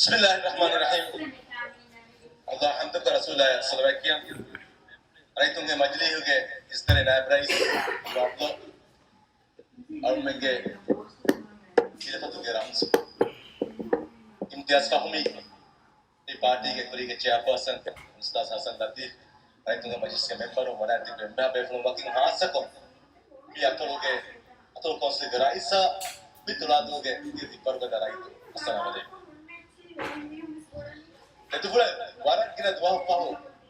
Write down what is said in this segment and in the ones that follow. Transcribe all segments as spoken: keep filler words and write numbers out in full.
ބިސްމިއްލާހިއްރަޙްމާނިއްރަޙީމް. އައްލާހަށް ޙަމްދުކޮށް ރަސޫލާއަށް ޞަލަވާތް ކިޔަން. ރައްޔިތުންގެ މަޖިލީހުގެ އިސްތަށި ނާއިބު ރައީސް އަބްދުﷲ، އަޅުމެންގެ ޚިލާފަތުގެ ރަމްޒު އިމްތިޔާޒް ފަހުމީ، މި ޕާޓީގެ ކުރީގެ ޗެއާޕާސަން އުސްތާޒް ޙަސަން ލަތީފް، ރައްޔިތުންގެ މަޖިލިސްގެ މެމްބަރު، ވަޑާއިގެން ތިބި މެމްބަރު ބޭފުޅުން ވަކިން ޚާއްޞަކޮށް، މި އަތޮޅުގެ، އަތޮޅު ކައުންސިލްގެ ރައީސާ، މި ތުޅާދޫގެ އިއްވަރުގަދަ ރައްޔިތުން، އައްސަލާމް ޢަލައިކުމް. ދެދުފުޅެއް ވަރަށް ގިނަ ދުވަހަށް ފަހު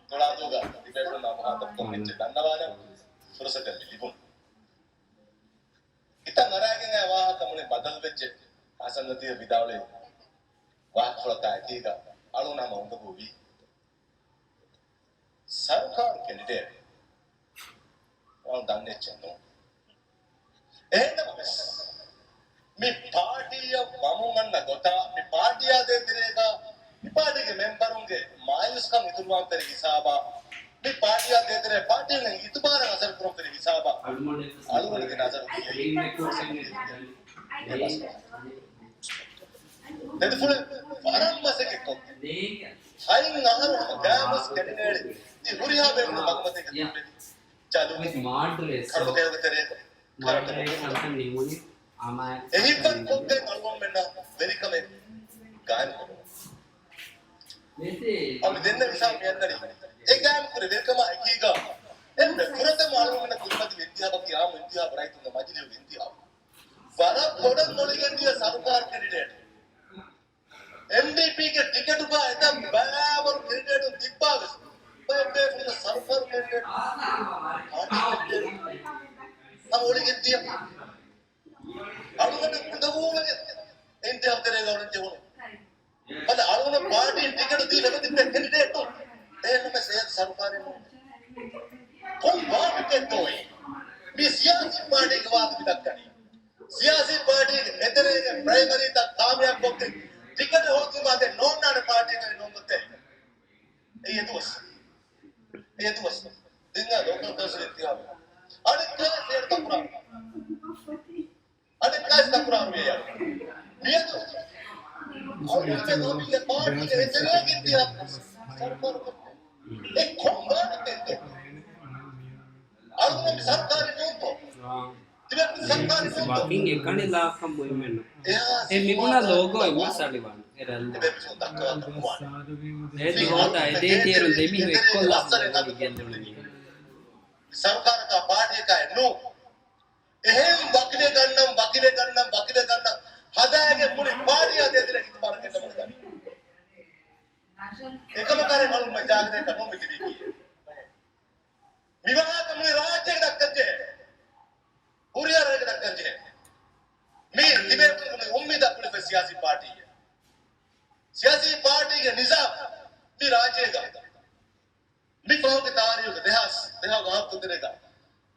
ތުޅާދޫގަ ތިބޭފުޅުންނާ މުޚާތަބްކޮށް އެއްޗެއް ދަންނަވާނެ ފުރުސަތެއް މި ލިބުނު. ހިތަށް އަރާގެން އައި ވާހަކަ މުޅި ބަދަލުވެއްޖެ. ޙަސަން ލަތީފް ވިދާޅުވި ވާހަކަފުޅަކާ އެކީގަ އަޅުން ހަމަ އުނދަގޫވީ. ސަރުކާރު ކެނޑިޑޭޓް އަޅުން ދަންނަ އެއްޗެއް ނޫން. އެހެންނަމަވެސް، މި ޕާޓީއަށް ވަމުން އަންނަ ގޮތާ، މި ޕާޓީއާ ދޭތެރޭގަ، މި ޕާޓީގެ މެމްބަރުންގެ މާޔޫސްކަން އިތުރުވާން ފެރި ހިސާބާ، މި ޕާޓީއާ ދޭތެރޭ ޕާޓީން އިތުބާރަށް އަސަރު ކުރަން ފެރި ހިސާބާ، އަޅުގަނޑުގެ ނަޒަރު ކިޔައީ ދެދުފުޅެއް ވަރަށް މަސައްކަތްކޮށް، ހަތް އަހަރު ހަމަ ގާތްމަސް ކެނޑިޑޭޓް ތި ހުރިހާ ބޭފުޅުން މަގުމަތީގަ ތިއްބެވި ޖަލު ކަރުގައިގެ ތެރޭގަ ކަރަކަށް އެހިތްވަރު ކޮށްގެން އަޅުގަނޑުމެންނަށް ވެރިކަމެއް ގާއިމްކުރުން. އަޅު ދެންނެވި ސާ މިއަންނަނީ އެ ގާއިމްކުރި ވެރިކަމާ އެކީގަ އެންމެ ފުރަތަމަ އަޅުގަނޑުމެންނަށް ކުރިމަތިވި އިންތިހާބަކީ އާއްމު އިންތިހާބު، ރައްޔިތުންގެ މަޖިލީހުގެ އިންތިހާބު. ވަރަށް ބޮޑަށް މޮޅިގެން ދިޔަ ސަރުކާރު ކެނޑިޑޭޓް. އެމްޑީޕީގެ ޓިކެޓުގަ އެތައް ބައިވަރު ކެނޑިޑޭޓުން ތިއްބާވެސް، ބައެއް ބޭފުޅުންނަށް ސަރުކާރު ކެނޑިޑޭޓު، ޕާޓީ ކެނޑިޑޭޓު ހަމަ އޮޅިގެން ދިޔަ. އަޅުގަނޑަށް އުނދަގޫވެގެން އިންތިހާބު ތެރޭގަ އޮޅިގެން ޖެހުނު. ބަލަ، އަޅުގަނޑަށް ޕާޓީން ޓިކެޓު ދީ ނެމެ ތިއްބެވި ކެނޑިޑޭޓު އެހެންނަމަވެސް އެ ސަރުކާރެއް ނޫން. ކޮން ވާހަކައެއްތޯއޭ؟ މި ސިޔާސީ ޕާޓީގެ ވާހަކަ މި ދައްކަނީ. ސިޔާސީ ޕާޓީގެ އެތެރޭގެ ޕްރައިމަރީތައް ކާމިޔާބުކޮށްގެން ޓިކެޓް ހޯދީމާ ދެން ނޯންނާނެ ޕާޓީގައި ނޯންގޮތެއް. އެ އެދުވަސް. އެ އެދުވަސް. ދިންނާ ލޯކަލް ކައުންސިލް އިންތިހާބު. އަނެއްކާވެސް އޭރު ތަކުރާރު. އަނެއްކާވެސް ތަކުރާރު ވޭ ޔާ. މިއަދު އަޅުގަނޑުމެން ލޯބީގެ ޕާޓީގެ އެތެރޭގެ އިންތިހާބު ސަރުކާރު ކޮށްފަ. އެ ކޮން ވާހަކައެއްތޯ؟ އަޅުގަނޑު މި ސަރުކާރެއް ނޫންތޯ؟ ތިބެ ސަރުކާރެއް ނޫންތޯ؟ ވަކިން އެކަނި ލާފަ މުހިއްމެއްނު. އެހާ އެ މިބުނާ ލޯގޯ އެއްވެސް އަޅިވާނެ. އެ ރަން. ތިބެ މިސުން ދައްކަވާ ދެ ހޯދާ އެދޭތި އޭރުން ދެމިހު އެއްކޮށްލާ ހަމަ ގޮވަނި ގެންދުނު މީހުން. ސަރުކާރަކާ ޕާޓީއަކާ އެއް ނޫން. އެހެން ވަކިވެ ގަންނަން، ވަކިވެ ގަންނަން، ވަކިވެ ގަންނަން ހަދާގެން މުޅި ޕާޓީއާ ދޭތެރޭ އިތުބާރު ގެންނަމުން ދަނީ. އެކަމަކާރެ މަލުމަ ޖާގަދޭކަ ނޫން މިތިބީ ކީއެއް؟ މިވާހަކަ މުޅި ރާއްޖޭގެ ދައްކަންޖެހޭ. ހުރިހާ ރަށެއްގެ ދައްކަންޖެހޭ. މީ ތިބޭފުޅުން އުއްމީދަށް ގުޅިފަ ސިޔާސީ ޕާޓީއެއް. ސިޔާސީ ޕާޓީގެ ނިޒާމް މި ރާއްޖޭގަ މި ފަހުގެ ތާރީހުގެ ދެހާސް، ދެހާސް އަހަރު ތެރޭގަ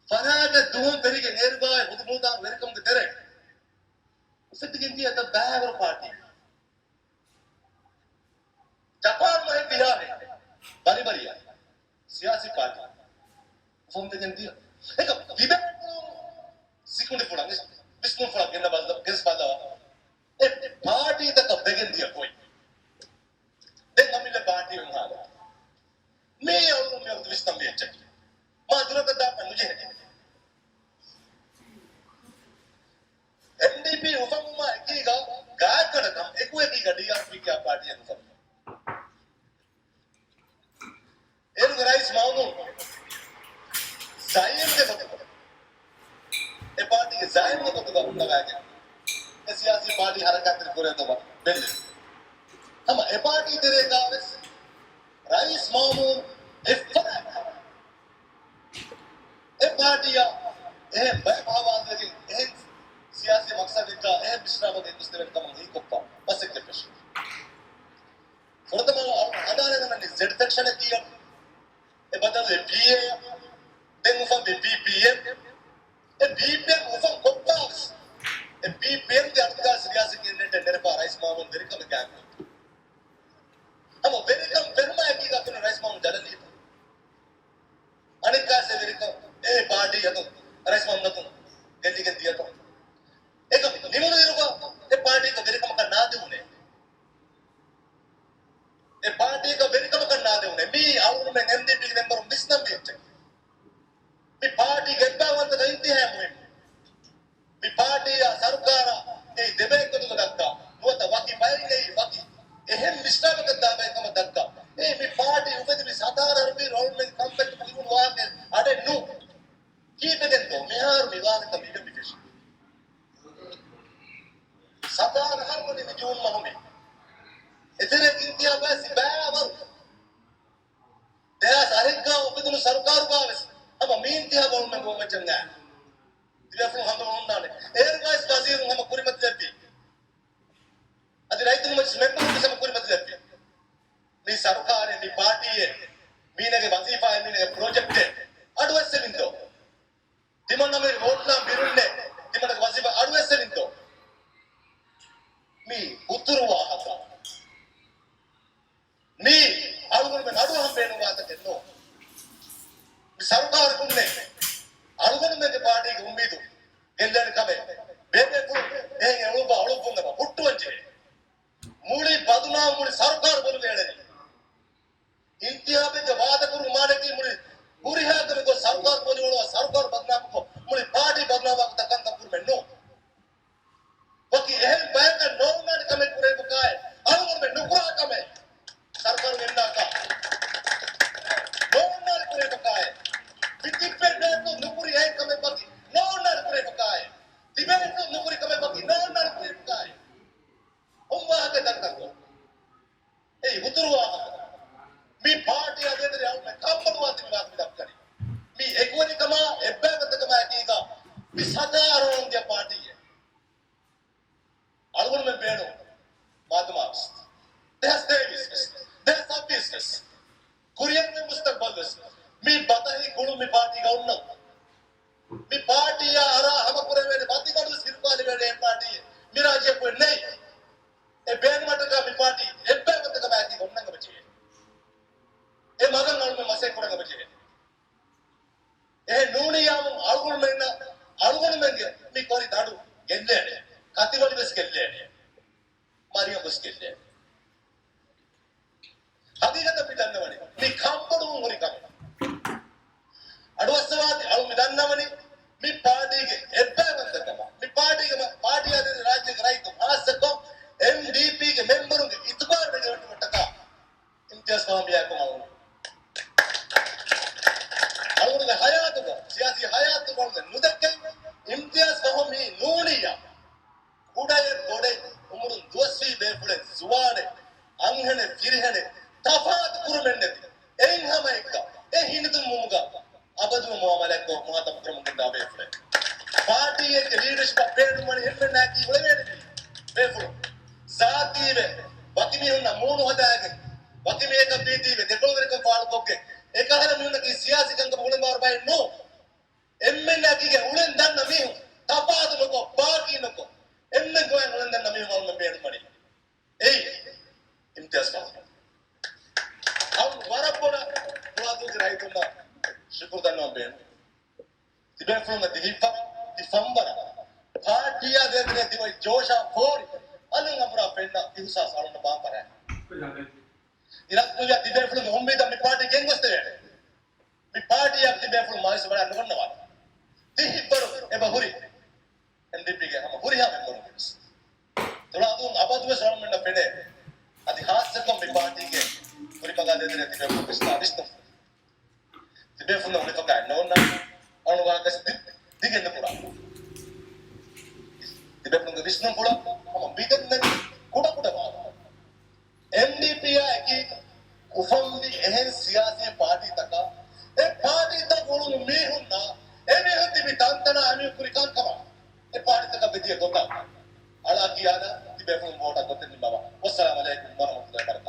ފަރާތް ދުވަހުން ފެށިގެން އޭރުގައި ހުދުމޫދާ ވެރިކަމުގެ ތެރެއިން އުފެއްދިގެން ދިޔަ އެތައް ބައިވަރު ޕާޓީ. ޖަޕާން މަހެއް ވިހާރެ ބަރިބަރިއަށް ސިޔާސީ ޕާޓީ އުފަންވެގެން ދިޔަ. އެކަމް ތިބޭފުޅުން ސިކުނޑި ފުޅަށް ވިސްނުން ފުޅަށް ގެންނަ ބަލަ-، ގެސް ބަލަ. އެ ޕާޓީތަކަށް ވެގެން ދިޔަ ގޮތް. ދެން އަމިއްލަ ޕާޓީ އޮން ހާލަ. މީ އަޅުގަނޑު މިވަގުތު ވިސްނަންވީ އެއްޗަކީ. މާ ދުރަކަށް ދާން ނުޖެހޭ. އެމްޑީޕީ އުފަންވުމާ އެކީގަ ގާތްގަނޑަކަށް އެކު އެކީގަ ޑީއާރްޕީ ކިޔާ ޕާޓީއެއް އުފަންވި. އޭރުގެ ރައީސް މައުމޫން ޒައީމްގެ ގޮތުގަ، އެ ޕާޓީގެ ޒައީމްގެ ގޮތުގަ ހުންނަވައިގެން އެ ސިޔާސީ ޕާޓީ ހަރަކާތްތެރި ކުރޭ ދޮގަށް ބެލެވި. ހަމަ އެ ޕާޓީ ތެރޭގަވެސް ރައީސް މައުމޫން އެއްފަރާތް އެ ޕާޓީއަށް އެހެން ބައެއް އަހުވާލުވެގެން، އެހެން ސިޔާސީ މަޤްޞަދެއްގަ އެހެން މިސްރާބަށް ގެންގޮސްދެވޭނެ ކަމަށް ހީކޮށްފަ މަސައްކަތް ފެށުން. ފުރަތަމަ ހަދާނެ ގަންނަނީ ޒެޑް ފެކްޝަނަކީ އެ ބަދަލު އެ ޕީއޭ އަށް ދެން އުފަންވީ ބީޕީއެމް. އެ ބީޕީއެމް އުފަން ކޮށްފަވެސް އެ ބީޕީއެމްގެ އަޑުގަ ސިޔާސީ ކެނޑިޑޭޓެއް ނެރެފަ ރައީސް މާމޫން ވެރިކަމެއް ގާތްކޮށް. ހަމަ ވެރިކަން ފެށުމާ އެކީގަ ކުނި ރައީސް މާމޫން ޖަލަނީތަ؟ އަނެއްކާސް ވެރިކަން އެ ޕާޓީ އަތުން ރައީސް މާމޫން އަތުން ގެއްލިގެން ދިޔަތަ؟ އެކަމަކު ނިމުނު އިރުގަ އެ ޕާޓީގަ ވެރިކަމަކަށް ނާދެވުނޭ. މި އަޅުގަނޑުމެން އެމްޑީޕީގެ މެމްބަރުން ވިސްނަންވީ އެއްޗެއް. މި ޕާޓީގެ އެއްބައިވަންތަކަން އިންތިހާއަށް މުހިންމު. މި ޕާޓީއާ ސަރުކާރާ އެއީ ދެބޭފުޅުންގެ ދައްކާ. ނުވަތަ ވަކި ބައެއް އެއީ ވަކި އެހެން މިސްޓާކަށް ދާބައި ކަމަށް ދައްކާ. އެއީ މި ޕާޓީ އުފެދި މި ސަތާރަ ރުބީ ރައުލްމެން ކަންފަތް ކުރިގުން ވާހަކަ އަޑެއް ނޫ. ކީއްވެގެންތޯ މިހާރު މި ވާހަކަ މިގަ މި ފެށީ؟ ސަތާރަ އަހަރު ވަނީ މި ޖޫން މަހު މި. އެތެރޭ އިންތިހާބާ ސިބާވަރު. ދެހާސް އަހެއްގާ އުފެދުނު ސަރުކާރުގާވެސް ހަމަ މީ އިންތިހާބު އަޅުމެން ގޮވަމަޖަން އާ. ތިބޭފުޅުން ހަނދުމަ ހުންނާނެ. އޭރުގާވެސް ވަޒީރުން ހަމަ ކުރިމަތިލެއްވި. އަދި ރައްޔިތުންގެ މަޖިލިސް މެމްބަރުން ވެސް ހަމަ ކުރިމަތިލެއްވި. މީ ސަރުކާރެއް، މީ ޕާޓީއެއް، މީނަގެ ވަޒީފާއެއް، މީނަގެ ޕްރޮޖެކްޓެއް. އަޑުއެއްސެވިންތޯ؟ ތިމަންނަމެން ވޯޓްލާން ބިރުންނެ ތިމަންނަގެ ވަޒީފާ އަޑުއެއްސެވިންތޯ؟ މީ އުތުރު ވާހަކަ. މީ އަޅުގަނޑުމެން އަޑުއަހަން ބޭނުންވާތަކެއް ނޫން. މި ސަރުކާރަކުންނޭ އަޅުގަނޑުމެންގެ ޕާޓީގެ އުއްމީދު ގެއްލޭނެ ކަމެއް ބޭބޭފުޅުން އެހެން އެޅުއްވާ އަޅުއްވުން އެބަ ހުއްޓުވަންޖެހޭ. މުޅި ބަދުނާމު މުޅި ސަރުކާރު ބޮލުގަ އެޅެނީ. އިންތިހާބެއްގެ ވާދަކުރު މާނައަކީ މުޅި ހުރިހާ ކަމެއް ކޮށް ސަރުކާރު ބޮލުގަ އެޅުއްވާ ސަރުކާރު ބަދުނާމުކޮށް މުޅި ޕާޓީ ބަދުނާމުވާ ކަންކަން ކުރުމެއް ނޫން. ވަކި އެހެން ބަޔަކަށް ނޯންނާނެ ކަމެއް ކުރެވިފަކާއި، އަޅުގަނޑުމެން ނުކުރާ ކަމެއް ސަރުކާރު ގެންނާކާ. ނޯންނާނެ ކުރެވިފަކާއި. މި ތިބޭފުޅުން ނުކުރި އެހެން ކަމެއް ވަކި ނޯންނާނެ ކުރެވިފަކާއި. ތިބޭފުޅުން ނުކުރި ކަމެއް ވަކި ނޯންނާނެ ކުރެވިފަކާއި. އޮން ވާހަކަ ދައްކަން. އެއީ އުތުރު ވާހަކަ. މި ޕާޓީއާ ދޭތެރޭ އަޅުގަނޑު ކަންބޮޑުވާތީ މި ވާހަކަ މި ދައްކަނީ. މީ އެކުވެރިކަމާ، އެއްބައިވަންތަކަމާ އެކީގަ މި ސަތާރަ ރައުންގެ ޕާޓީއެއް. އަޅުގަނޑުމެން ބޭނުން މާދަމާވެސް ދެހާސް ތޭވީސް ވެސް، ދެހާސް ސައްބީސް ވެސް ކުރިއަށް މި މުސްތަގްބަލް ވެސް މި ބަދަހި ގުޅުން މި ޕާޓީގަ އޮންނަ. މި ޕާޓީއާ އަރާ ހަމަކުރެވޭނެ ބަދިގަނޑުވެސް ހިރުކާލެވޭނެ އެއް ޕާޓީއެއް މި ރާއްޖެއަކުވެސް ނެތް. އެ ބޭނުމަށްޓަކާ މި ޕާޓީ އެއްބައިވަންތަކަމާއެކީ އޮންނަން އެބަޖެހޭ. އެ މަގަށް އަޅުގަނޑުމެން މަސައްކަތް ކުރަން އެބަޖެހޭ. އެހެން ނޫނިއްޔާމު އަޅުގަނޑުމެންނަށް އަޅުގަނޑުމެންގެ މި ކޮރި ދަނޑު ގެއްލޭނެ. ކަތިވަނިވެސް ގެއްލޭނެ. މަރިޔަމްވެސް ގެއްލޭނެ. ހަގީގަތަށް މި ދަންނަވަނީ މި ކަންބޮޑުވުން ހުރި ކަމެއް. އަޑުއައްސަވާތި އަޅު މި ދަންނަވަނީ މި ޕާޓީގެ އެއްބައިވަންތަކަމަށް. މި ޕާޓީގެ މަ-، ޕާޓީއާ ދެން ރާއްޖޭގެ ރައްޔިތުން ހާއްސަކޮށް އެމްޑީޕީގެ މެމްބަރުންގެ އިތުބާރު ނެގެވެއްޓުމަށްޓަކާ އިމްތިޔާޒް ފަހުމް މިއާއެކު އަޅުގަނޑު. އަޅުގަނޑުގެ ހަޔާތުގަ، ސިޔާސީ ހަޔާތުގަ އަޅުގަނޑު ނުދެއްކެން އިމްތިޔާޒް ފަހުމް މި ނޫނިއްޔާ. ކުޑައެއް ބޮޑެއް އުމުރުން ދުވަސްވީ ބޭފުޅެއް، ޒުވާނެއް، އަންހެނެއް، ފިރިހެނެއް، ތަފާތު ކުރުމެއްނެތި. އެއިން ހަމައެއްގަ އެ ހިނިތުންވުމުގަ އަބަދުވެ މުއާމަލާތްކޮށް މުހާތަބު ކުރަމުން ގެންދާ ބޭފުޅެއް. ޕާޓީއެއްގެ ލީޑަރޝިޕަށް ބޭނުންވަނީ އެންމެންނާއެކީ އުޅެވޭނެތީ ބޭފުޅުން. ޒާތީވެ، ވަކި މީހުންނަށް މޫނު ހަދާގެން، ވަކި މީހަކަށް ބީތީވެ، ދެކޮޅުވެރިކަން ފާޅުކޮށްގެން، އެކަހަލަ މީހުންނަކީ ސިޔާސީ ކަންކަމަށް އުޅެން ބާރު ބައެއް ނޫން. އެންމެންނާ އެކީގަ އުޅެން ދަންނަ މީހުން، ތަފާތު ނުކޮށް، ބާކީ ނުކޮށް، އެންމެން ގޮވަން އުޅެން ދަންނަ މީހުން އަޅުގަނޑު ބޭނުންވަނީ. އެއީ އިމްތިޔާޒް ފަހުމް. އަޅު ވަރަށް ބޮޑަށް ތުޅާދޫގެ ރައްޔިތުންނަށް ޝުކުރު ދަންނަވަން ބޭނުން. ތިބޭފުޅުންނަށް ދިހަ ފަ-، ދި ފަންވަރަށް ޕާޓީއާ ދޭތެރޭ ދިވެހި ޖޯޝާ ފޯރި އަލުން އަނބުރާ ފެންނަ އިހުސާސް އަޅުންނަށް ބާން ފަރާތް. އިރަކު ތިބޭފުޅުންގެ އުއްމީދަށް މި ޕާޓީ ގެންގޮސްދެވޭނެ. މި ޕާޓީއަށް ތިބޭފުޅުން މާލެ ސުވަރާ ނުގަންނަވާނެ. ތިހިއްވަރު އެބަ ހުރި އެމްޑީޕީގެ ހަމަ ހުރިހާ މެމްބަރުން ވެސް. ތުޅާދޫން އަބަދުވެސް އަޅުގަނޑަށް ފެނޭ. އަދި ހާއްސަކޮށް މި ޕާޓީގެ ކުރިމަގާ ދޭތެރޭ ތިބޭފުޅުން ވެސް ވިސްނުން. ތިބޭފުޅުން އުނިފަކާ ނޯންނާ އަޅުގަނޑު ވާހަކަ ދި-، ދިގެއް ނުކުރާ. ތިބޭފުޅުންގެ ވިސްނުންފުޅަށް ހަމަ މިދެންނެވި ކުޑަކުޑަ ވާހަކަ. އެމްޑީޕީއާ އެކީ އުފަންވި އެހެން ސިޔާސީ ޕާޓީތަކާ، އެ ޕާޓީތައް އުޅުނު މީހުންނާ، އެމީހުން ތިބި ތަންތަނާ އެމީހުން ކުރި ކަންކަމާ، އެ ޕާޓީތަކަށް ވެދިޔަ ގޮތަށް އަޅާ ކިޔާލާ، ތިބޭފުޅުން ވޯޓަށް ގޮތެއް ނިންމަވާ. ވައްސަލާމް އަލައިކުމް ވަރަހްމަތުﷲ ވަބަރަކާތުހު.